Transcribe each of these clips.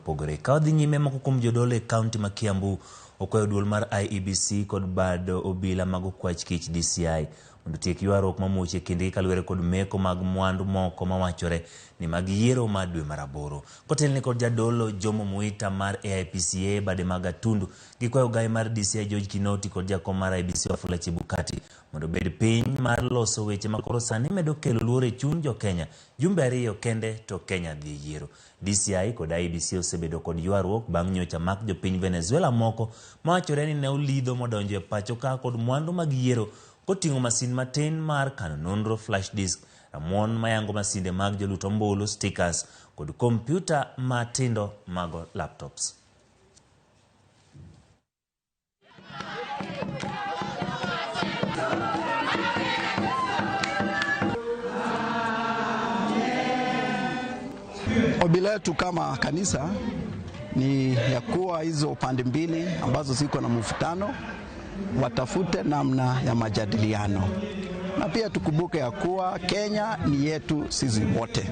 opogore. Ka wadhi nyime, moko kuom jodolo e kaunti ma Kiambu okwayo duol mar IEBC kod bad obila mag okwach kich DCI mondo otiek ywaruok mamuoch e kindgi kaluwore kod meko mag mwandu moko mawachore ni mag yiero mar dwe mar aboro. Kotelni kod jadolo Jomo Muita mar AIPCA bade mag Gatundu, gikwayo ogaye mar DCI George Kinoti kod jakom mar IEBC Wafula Chebukati mondo obed piny mar loso weche makoro sani medo kelo luoro e chuny jo-Kenya. Jumbe ariyo kende to Kenya dhi e yiero. DCI kod IEBC osebedo kod ywaruok bang' nyocha mak jopiny Venezuela moko mawachore ni ne olidho modonjo e pacho ka kod mwandu mag yiero koting'o masin matin mar kano nonro flash disk, ramuon mayango masinde mag jolut ombulu, stickers kod kompyuta matindo mago laptops. Ombi letu kama kanisa ni ya kuwa hizo pande mbili ambazo ziko na mvutano watafute namna ya majadiliano, na pia tukumbuke ya kuwa Kenya ni yetu sisi wote,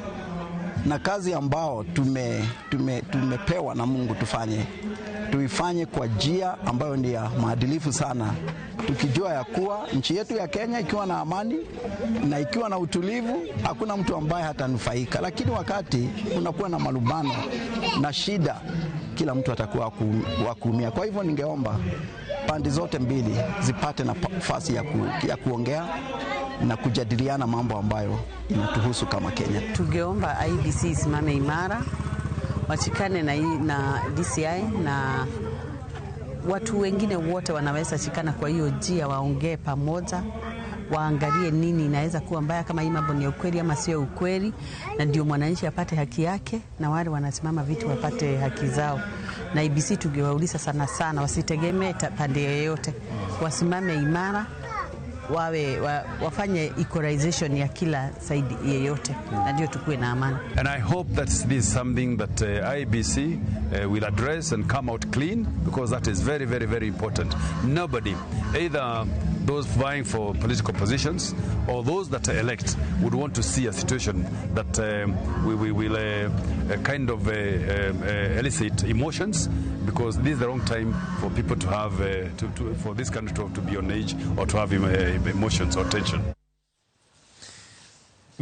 na kazi ambao tumepewa na Mungu tufanye, tuifanye kwa njia ambayo ni ya maadilifu sana, tukijua ya kuwa nchi yetu ya Kenya ikiwa na amani na ikiwa na utulivu, hakuna mtu ambaye hatanufaika. Lakini wakati kunakuwa na malumbano na shida, kila mtu atakuwa wa kuumia. Kwa hivyo ningeomba pande zote mbili zipate nafasi ya kuongea na kujadiliana mambo ambayo inatuhusu kama Kenya. Tungeomba IEBC isimame imara, washikane na DCI na watu wengine wote wanaweza shikana kwa hiyo njia, waongee pamoja, waangalie nini inaweza kuwa mbaya, kama hii mambo ni ukweli ama sio ukweli, na ndio mwananchi apate haki yake na wale wanasimama vitu wapate haki zao. Na IEBC tungewauliza sana sana wasitegemee pande yoyote, wasimame imara, wafanye equalization ya kila side yeyote, na ndio tukue na amani. And I hope that this is something that IEBC will address and come out clean, because that is very, very, very important. Nobody, either those vying for political positions or those that elect, would want to see a situation that we will kind of elicit emotions, because this is the wrong time for people to have, to, for this country to be on edge or to have emotions or tension.